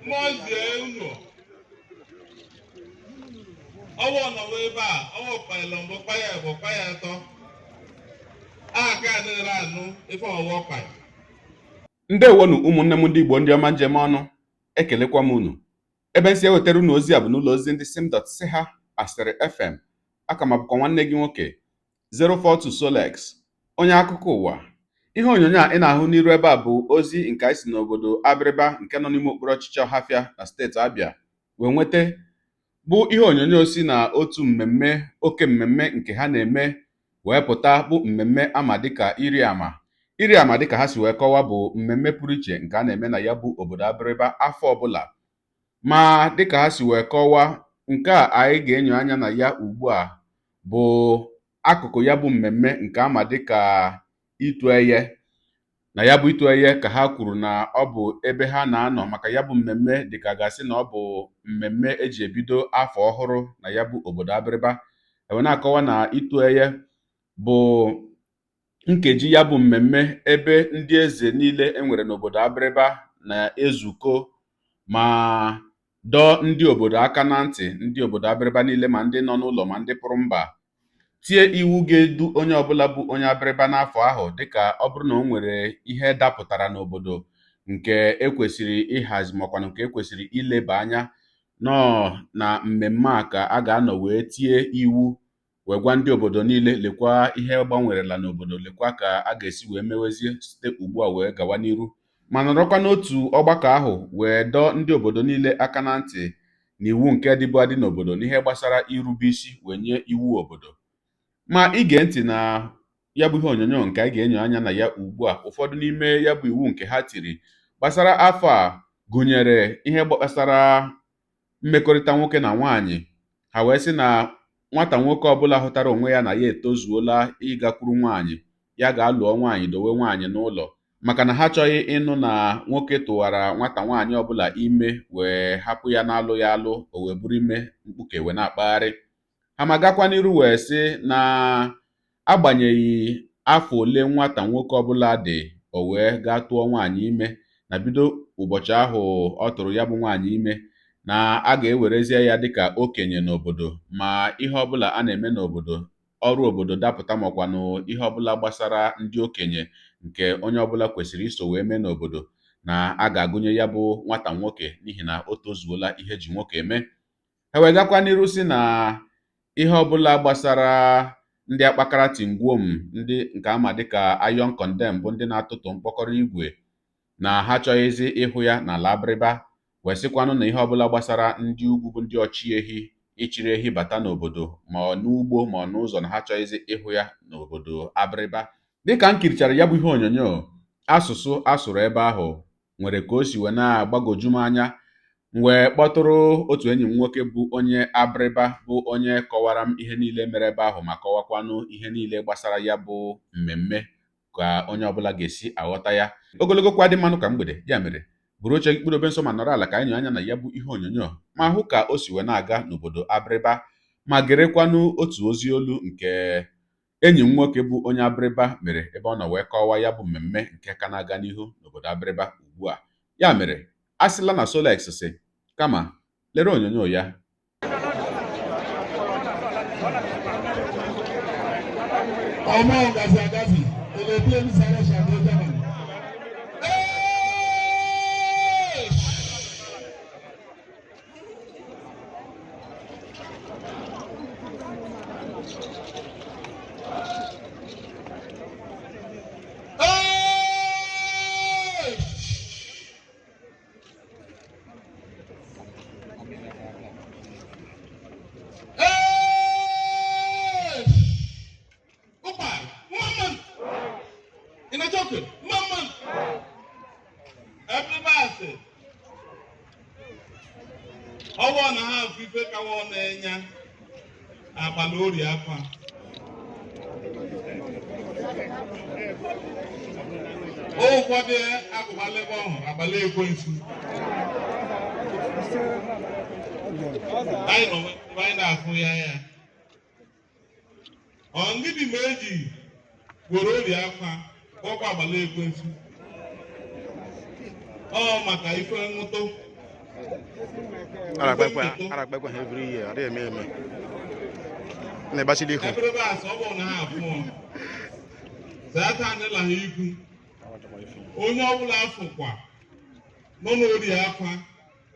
Mmụọ zie unu. Ọwọ́ nọ̀wọ́ ebe a, ọwọ́ kpaịlọ mbụ kpaya bụ kpaya atọ. A ka adịrị anụ ife ọwọ́ kpaya. Ndewonu ụmụnne m ndị Igbo, ndị ọma njem ọnụ, ekelekwa m unu. Ebe nsi ewetara unu ozi a bụ n'ụlọ ozi ndị sim dot si ha asịrị FM. Aka m abụkwa nwanne gị nwoke 042 Solex, onye akụkọ ụwa. Ihe onyonyo a ị na-ahụ n'iru ebe a bụ ozi nke anyị si n'obodo Abịrịba nke nọ n'ime okpuru ọchịchị Ọhafịa na steeti Abịa wee nweta, bụ ihe onyonyo si na otu mmemme, oke mmemme nke ha na-eme wee pụta, bụ mmemme ama dịka iri ama. Iri ama dịka ha si wee kọwa bụ mmemme pụrụ iche nke a na-eme na ya bụ obodo Abịrịba afọ ọbụla. Ma dịka ha si wee kọwaa, nke a anyị ga-enyo anya na ya ugbu a bụ akụkụ ya bụ mmemme nke ama dịka itu eye. Na ya bụ itu eye ka ha kwuru na ọ bụ ebe ha na-anọ maka ya bụ mmemme, dịka gasị na ọ bụ mmemme eji ebido afọ ọhụrụ na ya bụ obodo Abịrịba. Ewe na-akọwa na itu eye bụ nkeji ya bụ mmemme ebe ndị eze niile e nwere n'obodo Abịrịba na-ezukọ ma dọọ ndị obodo aka na ntị, ndị obodo Abịrịba niile, ma ndị nọ n'ụlọ ma ndị pụrụ mba, tie iwu ga-edu onye ọbụla bụ onye Abịrịba n'afọ ahụ, dịka ọ bụrụ na o nwere ihe dapụtara n'obodo nke ekwesịrị ịhazi makwanụ nke ekwesịrị ileba anya nọọ na mmemme a ka a ga-anọ wee tie iwu wee gwa ndị obodo niile, lekwa ihe gbanwerela n'obodo, lekwa ka a ga-esi wee mewezie site ugbu a wee gawa n'iru, ma nọrọkwa n'otu ọgbakọ ahụ wee dọọ ndị obodo niile aka na ntị na iwu nke dịbu adị n'obodo n'ihe gbasara irube isi wee nye iwu obodo. Ma ige ntị na ya bụ ihe onyonyo nke anyị ga-enyo anya na ya ugbu a, ụfọdụ n'ime ya bụ iwu nke ha tiri gbasara afọ a gụnyere ihe gbasara mmekọrịta nwoke na nwaanyị. Ha wee sị na nwata nwoke ọbụla hụtara onwe ya na ya etozuola ịgakwuru nwaanyị, ya ga-alụọ nwaanyị, dowe nwaanyị n'ụlọ, maka na ha achọghị ịnụ na nwoke tụwara nwata nwaanyị ọbụla ime wee hapụ ya na-alụ ya alụ, o wee buru ime mkpuke wee na-akpagharị. Ha ma gakwa n'iru wee sị na agbanyeghị afọ ole nwata nwoke ọbụla dị, o wee gaa tụọ nwaanyị ime, na bido ụbọchị ahụ ọ tụrụ ya bụ nwaanyị ime, na a ga-ewerezie ya dịka okenye n'obodo, ma ihe ọbụla a na-eme n'obodo, ọrụ obodo dapụta makwanụ ihe ọbụla gbasara ndị okenye nke onye ọbụla kwesịrị iso wee mee n'obodo, na a ga-agụnye ya bụ nwata nwoke n'ihi na o tozuola ihe eji nwoke eme. Ha wee gakwa n'iru sị na ihe ọbụla gbasara ndị akpakara tingwom, ndị nke ama dịka iron condemn, bụ ndị na-atụtụ mkpọkọrọ igwe, na ha achọghịzị ịhụ ya n'ala Abịrịba, wee sịkwanụ na ihe ọbụla gbasara ndị ugwu bụ ndị ọchịehi ịchịrị ehi bata n'obodo, ma ọ n'ugbo ma ọ n'ụzọ, na ha achọghịzị ịhụ ya n'obodo Abịrịba. Dịka m kirichara ya bụ ihe onyonyo, asụsụ asụrụ ebe ahụ nwere ka o si wee na-agbagoju m anya. M wee kpọtụrụ otu enyi m nwoke bụ onye Abịrịba, bụ onye kọwara m ihe niile mere ebe ahụ ma kọwakwanụ ihe niile gbasara ya bụ mmemme ka onye ọbụla ga-esi aghọta ya. Ogologo kwa dị mmanụ ka mgbede, ya mere buru oche gị kpụdobe nso ma nọrọ ala ka anyị nyoo anya na ya bụ ihe onyonyo ma hụ ka o si wee na-aga n'obodo Abịrịba, ma gerekwanụ otu ozi olu nke enyi m nwoke bụ onye Abịrịba mere ebe ọ nọ wee kọwaa ya bụ mmemme nke ka na-aga n'ihu n'obodo Abịrịba ugbu a. Ya mere a sịla na Solex si, kama lere onyonyo ya. Ọmọ gazi agazi, ele plane sáré ṣàdó Germany. Ọwọ́ na ha afọ ife ka wọ na-enya abalị ori akwa. Ụfọdụ agụbalị ebe ọhụ abalị ekwensu. Anyị nọ ebe anyị na-afụ ya ya. Ọ ngịdị ma eji were ori akwa kpọkwa abalị ekwensu. Ọ maka ife nwụtụ. A na-akpakwa ha every year, ọ dịghị eme eme. Na-agbachili ihu. Ebere asị ọ bụrụ na ha afụọ zata anyị la ha ikwu onye ọbụla afụkwa nọ n'ori akwa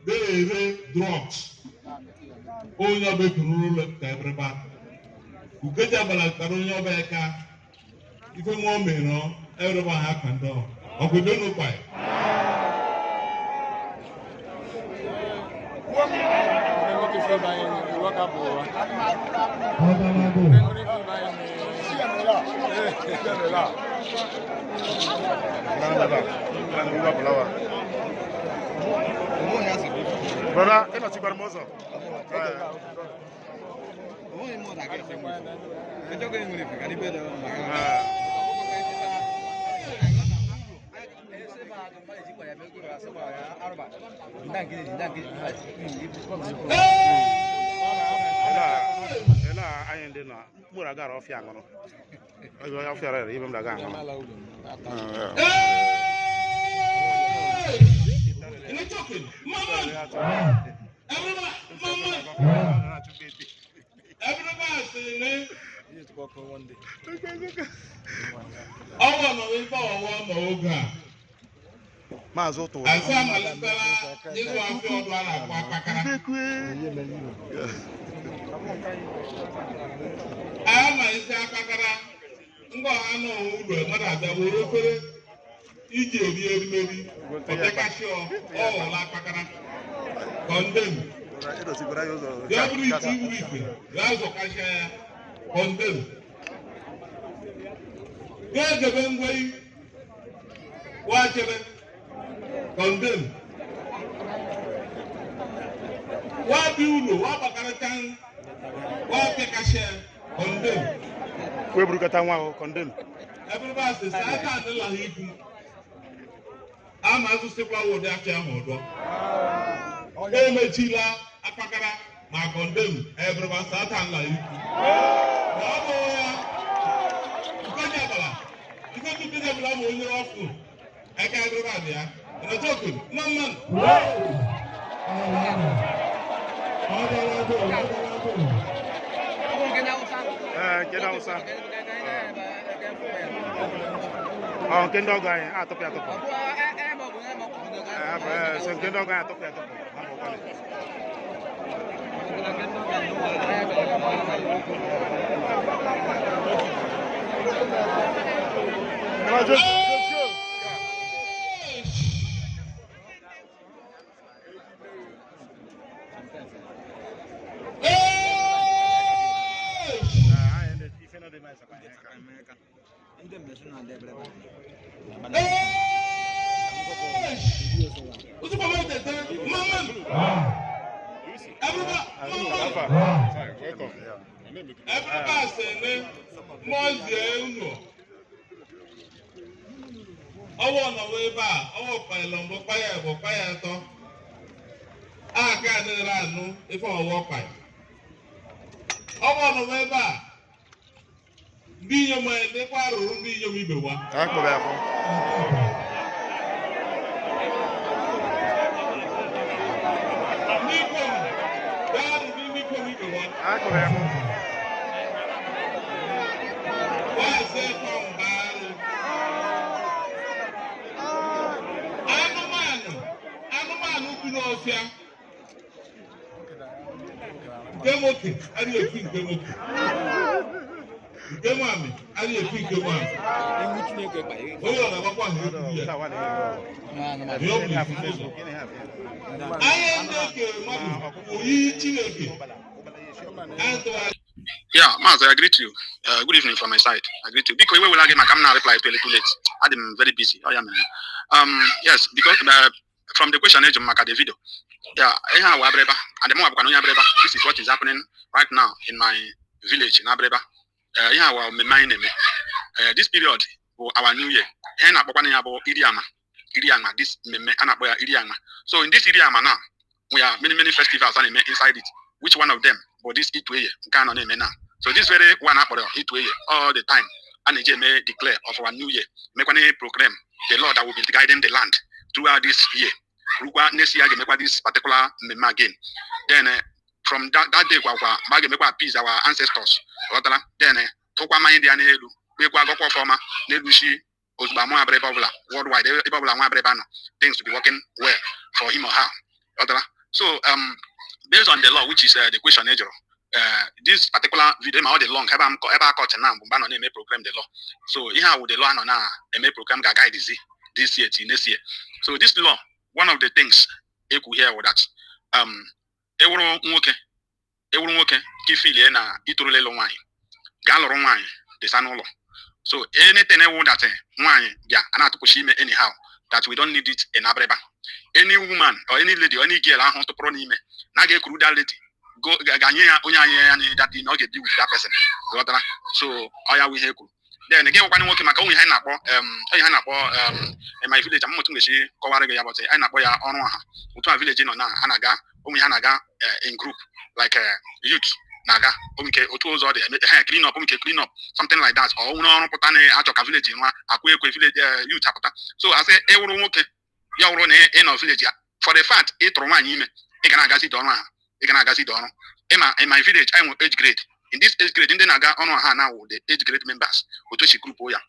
na-ere drugs onye ọbụla ekwuru ụlọ ka ebere ukeji agbara kara onye ọbụla ka ife nwa o mere ebere ha ka ndị ọgwụdo n'ụkwa ya. Brother, ị nọchikwara m ụzọ. Ele a anyị ndị na mkpụrụ agara ọfịa aṅụrụ. Ọfịa rere ibe m daga aṅụrụ. Hey! You talking? Mama! Everybody, mama! Everybody sị ne ọwọ́ nọ ebe ọwọ́ nọ oge a. Maazị ụtụ. Asị amalitela ịzụ afịa ọdụ a na-akpọ akpakara. A malite akpakara ngwa ọha nọ ụlọ mmadụ abịa were efere iji eri erimeri ọtekashị ọghọla akpakara kọndem ya bụrụ ite iburu ife ya zọkashịa ya kọndem ya edebe ngwei wachebe kọndem wa bi ụlọ wa gbakarịta wa pịakashịa kọndem. Wee burukọta nwa ahụ kọndem. Everybody says, aka adịla ha ikwu a ma azụsịkwa ụdị afịa ahụ ọdọ emechila akpakara ma kọndem everybody sị aka nla ikwu na ọ bụ ya nkeji abala nkeji nkeji abala ma onye ọfụ aka everybody ya ịnọchọkụ mma mma. Ee, nke ndị Hausa. Ọ nke ndị ọgọ anyị atụpụ atụpụ. Ee, bụ, ee, so nke ndị ọgọ anyị atụpụ atụpụ. Ha bụ ọkwa. Hey! Ee, anyị ndị ife na dị mma ịsakwa anyị aka. Everybody, Alpha. Welcome. everybody sị ne mọzie unu ọwọ́ nọwọ ebe a ọwọ́ kpailọ mbụ kpaya bụ kpaya atọ aka adịrị anụ ife ọwọ́ kpai ọwọ́ nọwọ ebe a ndị inyom anyị dịkwa rụrụ ndị inyom ibe wa. Ha kpọrọ ya akpọ. Ndị ikom gaa rụrụ ndị ikom ibe wa. Ha kpọrọ ya akpọ. Wáṣẹ fọmbaarụ. Anụmanụ anụmanụ bi n'ọfịa nke nwoke adịghị efu nke nwoke nke nwanyị adịghị efu nke nwanyị onye ọ na-agbakwa ahụ ekwu ya ihe ọ bụla ifu ụzọ anya ndị ekere mmadụ oyiyi Chineke atụgharị. Yeah, Maazị, I greet you. Good evening from my side. I greet you. Biko, iwe wela gị maka m na-reply to a little late. Adị m very busy. Ọ ya mere. Yes, because from the question eji m maka the video. Yeah, ihe a wụ Abịrịba, and mụ bụkwa na onye Abịrịba. This is what is happening right now in my village in Abịrịba. Ihe a wụ mmemme anyị na-eme. This period bụ our new year. Ihe na-akpọkwana ya bụ iri ama. Iri ama, this mmemme a na-akpọ ya iri ama. So in this iri ama now, we have many many festivals a na-eme inside it. Which one of them bụ this Itu Eye nke a nọ na-eme now? So this very one akpọrọ Itu Eye all the time a na-eji eme declare of our new year, mekwana proclaim the Lord that will be guiding the land throughout this year. Rukwa next year ga-emekwa this particular mmemme again. Then from that day kwa kwa mgbe a ga-emekwa appease our ancestors, ghọtara? Then tụkwa mmanya dị ya n'elu, kpekwa gọkwa ọfọma n'elu shi ozugbo amụ Abịrịba ọbụla worldwide, ebe ọbụla nwa Abịrịba nọ, things to be working well for him or her, ghọtara? So based on the law, which is the question ị jụrụ, this particular video ma ọ dị long ebe a m ebe a kọtị na mgbe a nọ na-eme program the law. So ihe a wụ the law a nọ na-eme program ga-guide this year till next year. So this law, one of the things ekwu here wụ that ewuru nwoke, ewuru nwoke ka ifilie na itorula ịlụ nwaanyị, gaa lụrụ nwaanyị desa n'ụlọ. So anything ewu that nwaanyị bịa a na-atụpụchi ime anyhow, that we don't need it in Abịrịba. Any woman or any lady or any girl ahụ tụpụrụ n'ime na a ga-ekuru that lady go ga-nye ya onye anyị ya na that ime ọ ga-ebi with that person, ghọtara? So ọ ya wụ ihe e kwuru. Then gị nwekwana nwoke maka onwe ihe anyị na-akpọ ihe anyị na-akpọ in my village, amụmụtụ m ga-esi kọwara gị ya, but anyị na-akpọ ya ọrụ ọha. Otu a village nọ na a na-aga onwe ihe a na-aga in group like youth na-aga onwe ike otu ụzọ dị eme ha clean up, onwe ike clean up, something like that, or nwere ọrụ pụta na-achọ ka village nwa akwụ ekwe village youth apụta. So asị ịwụrụ nwoke ya wụrụ na ị nọ village ya, for the fact ị tụrụ nwaanyị ime, ị ga na-agazi ide ọrụ aha, ị ga na-agazi ide ọrụ. Ịma in my village anyị nwere age grade. In this age grade, ndị na-aga ọrụ ọha na wụ the age grade members, otu esi group ya,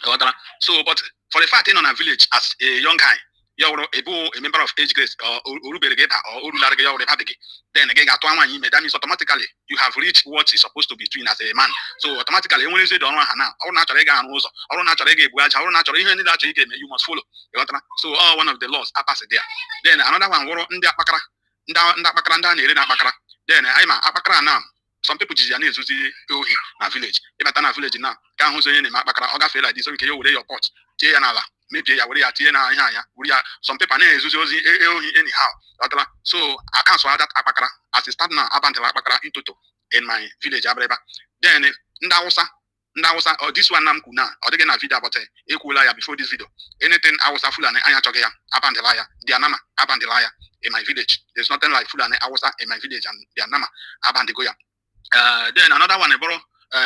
ghọtara? So but for the fact ị nọ na village as a young guy, ya wụrụ ịbụ a member of age grade or orubere gị ịba or orulara gị, ya wụrụ ịbabeghị, then gị ga-atụ nwaanyị ime, that means automatically you have reached what is supposed to be doing as a man. So automatically enwere ezi ọrụ aha na ọrụ na-achọrọ ịga arụ ụzọ, ọrụ na-achọrọ ịga ebu aja, ọrụ na-achọrọ ihe niile achọrọ ị ga-eme, you must follow, ghọtara? So all one of the laws apass there. Then another one wụrụ ndị akpakara, ndị akpakara, ndị a na-ere na akpakara. Then anyị ma akpakara na some people jizi ya na-ezuzi ohi na village. Ịbata na village na ka ahụzi onye na-eme akpakara, ọ gafee like this, o nwere ike ya were your pot tie ya n'ala, mebie ya, were ya tinye na ihe anya were ya. Some people na-ezuzi ozi ohi anyhow, ghọtara? So akansụ that akpakara as it start now, abandala akpakara in toto in my village Abịrịba. Then ndị Awụsa, ndị Awụsa, oh, this one na m kwu na ọ dịghị na video, but ekwuola ya before this video. Anything Awụsa, Fulani, anyị achọghị ya, abandala ya. Their nama abandala ya in my village. There's nothing like Fulani, Awụsa in my village, and their nama abandigo ya. Then another one bụrụ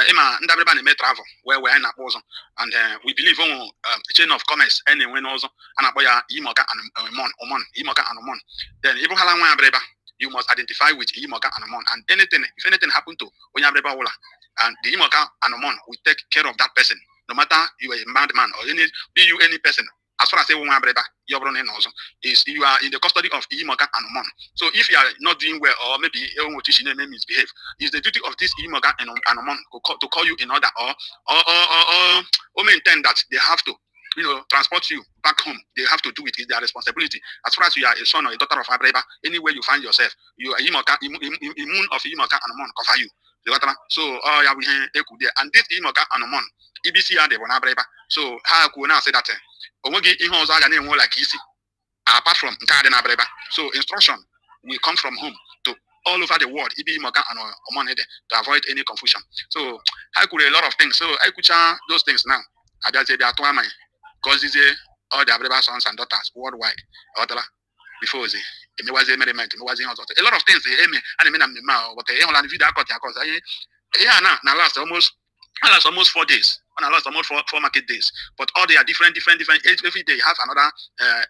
ịma ndị Abịrịba na-eme travel wee wee anyị na-akpọ ụzọ, and we believe onwe chain of commerce a na-enwe n'ụzọ a na-akpọ ya Imoka and Omon, Omon, Imoka and Omon. Then ịbụghala nwa Abịrịba, you must identify with Imoka and Omon, and anything, if anything happen to onye Abịrịba ọbụla, and the Imoka and Omon will take care of that person, no matter you are a madman or any be you any person, as far as ịwụ nwa Abịrịba, ya ọ bụrụ na ị nọ ọzọ is you are in the custody of Imoka and Omon. So if you are not doing well or maybe enwe otu isi na-eme misbehave, it's the duty of this Imoka and Omon to call you in order or maintain that they have to transport you back home. They have to do it. It's their responsibility. As far as you are a son or a daughter of Abịrịba, anywhere you find yourself, you are Imoka, immune of Imoka and Omon cover you. Ghọtara? So ọ ya bụ ihe ekwu there. And this Imoka and Omon, ibisi ya dị bụ na Abịrịba. So ha kwuo na asị that o nweghị ihe ọzọ a ga na-enwe like isi apart from nke a dị na Abịrịba. So instruction will come from home to all over the world, ibi Imoka and Omon dị, to avoid any confusion. So ha kwuru a lot of things. So I kwucha those things now, abịazie bịa tụọ amanye gọzizie all the Abịrịba sons and daughters worldwide, ghọtara? Before ozi emewazie merriment, emewazie ihe ọzọ, a lot of things eme a na-eme na mmemme ahụ, but ịhụla na video akọtị akọtị anyị ihe a na last almost, na last almost 4 days, ọ na last almost four market days, but all they are different, different, different. Every day have another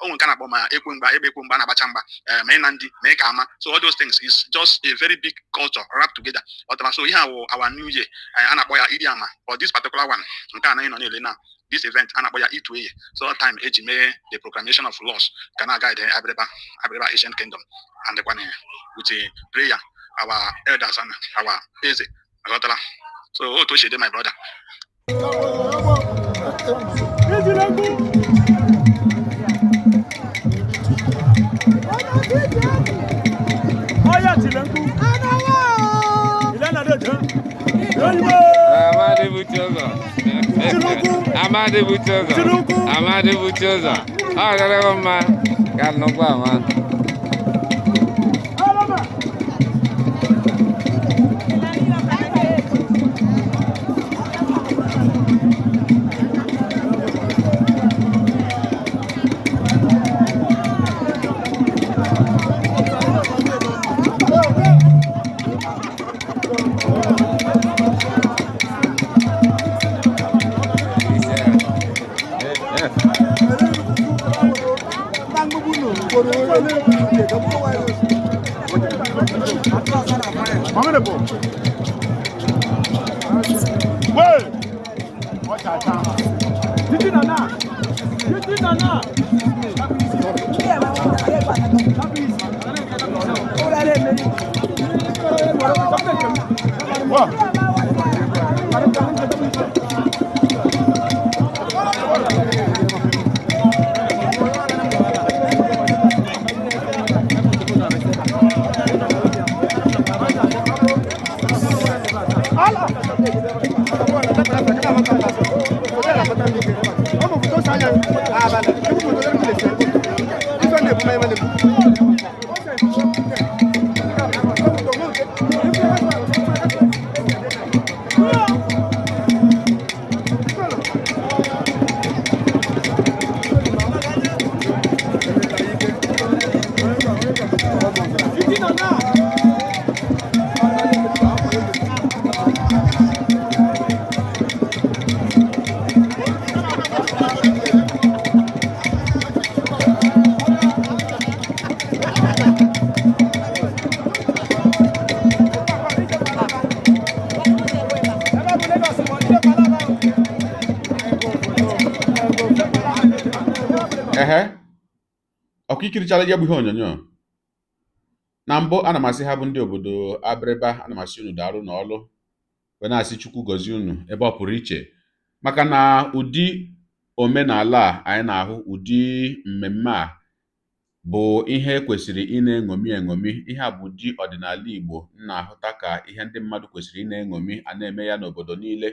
onwe nke a na-akpọ ma ekwe mgba ebe ekwe mgba na-agbacha mgba, ma ịna ndị ma ịka ama. So all those things is just a very big culture wrapped together, ghọtara? So ihe a wụ our new year, a na-akpọ ya iri ama, but this particular one nke a na nọ na-ele na this event a na-akpọ ya itu eye. So time eji mee the proclamation of laws ka na guide Abịrịba, Abịrịba Ancient Kingdom, and kwana with a prayer our elders and our eze, ghọtara? So otu o si dị, my brother. Ejiregu. Ọya tìlẹ̀ mkpu. Ilé náà dé jẹ́. Oyinbo. Amadi buche ụzọ. Tinubu. Amadi buche ụzọ. Tinubu. Amadi buche ụzọ. Ọ dịrịghị mma ka nnukwu ama. Alama. Titi nana. Titi nana. Titi nana. Ehe, ọkwa ikirichala ya bụ ihe onyonyo. Na mbụ ana m asị ha bụ ndị obodo Abịrịba, ana m asị unu daalụ n'ọlụ, wee na-asị Chukwu gọzie unu ebe ọ pụrụ iche, maka na ụdị omenala a anyị na-ahụ, ụdị mmemme a bụ ihe kwesịrị ị na-eṅomi eṅomi. Ihe a bụ ụdị ọdịnala Igbo m na-ahụta ka ihe ndị mmadụ kwesịrị ị na-eṅomi, a na-eme ya n'obodo niile,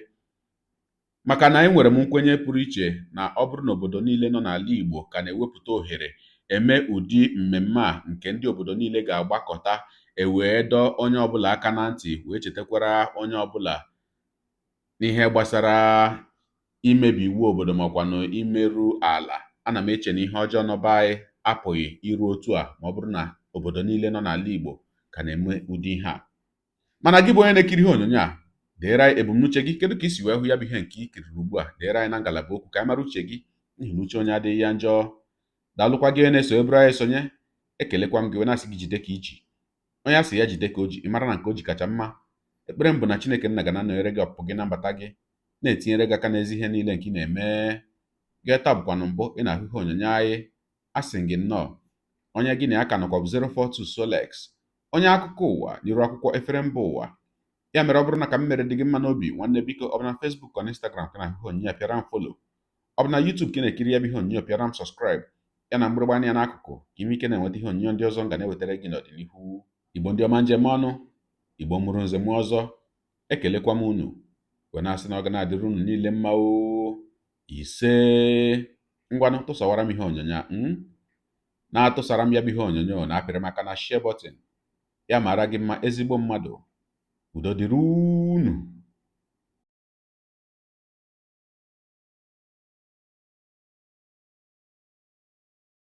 maka na enwere m nkwenye pụrụ iche na ọ bụrụ na obodo niile nọ n'ala Igbo ka na-ewepụta ohere eme ụdị mmemme a nke ndị obodo niile ga-agbakọta, ewee dọọ onye ọbụla aka na ntị, wee chetakwara onye ọbụla n'ihe gbasara imebi iwu obodo makwanụ imerụ ala. Ana m eche na ihe ọjọọ nọba anyị apụghị iru otu a ma ọ bụrụ na obodo niile nọ n'ala Igbo ka na-eme ụdị ihe a. Mana gị bụ onye na-ekiri ihe onyonyo a, deere anyị ebumnuche gị. Kedu ka i si wee hụ ya bụ ihe nke i kiriri ugbu a? Deere anyị na ngalaba okwu ka anyị mara uche gị, n'ihi na uche onye adịghị ya njọ. Daalụkwa gị onye na-eso eburu anyị sonye, ekelekwa m gị wee na-asị gị jide ka iji. Onye a sị ya jide ka o ji, ị mara na nke o ji kacha mma. Ekpere m bụ na Chineke nna ga na-anọnyere gị ọpụpụ gị na mbata gị, na-etinyere gị aka n'ezi ihe niile nke ị na-eme. Gị taa bụkwanụ mbụ ị na-ahụ ihe onyonyo anyị, asị gị nnọọ. Onye gị na ya ka nọkwa bụ 042 Solex, onye akụkọ ụwa n'iru akwụkwọ efere mba ụwa. Ya mere ọ bụrụ na ka m mere dị gị mma n'obi, nwanne biko, ọ bụ na Facebook ọ na Instagram ka na-ahụ ihe onyonyo a, pịara m follow. Ọ bụ na YouTube ka ị na-ekiri ya bụ ihe onyonyo, pịara m subscribe, ya na mgbịrịgba anya n'akụkụ, ka ime ike na-enweta ihe onyonyo ndị ọzọ m ga na-ewetara gị n'ọdịnihu. Igbo ndị ọma, njem ọnụ Igbo mụrụ nze mụọ ọzọ, ekelekwa m unu wee na-asị na ọ ga na-adịrị unu niile mma o. Ise, ngwanụ, tụsawara m ihe onyonyo a, na-atụsara m ya bụ ihe onyonyo, na-apịrị m aka na share button. Ya mara gị mma, ezigbo mmadụ. Udo dịrị unu.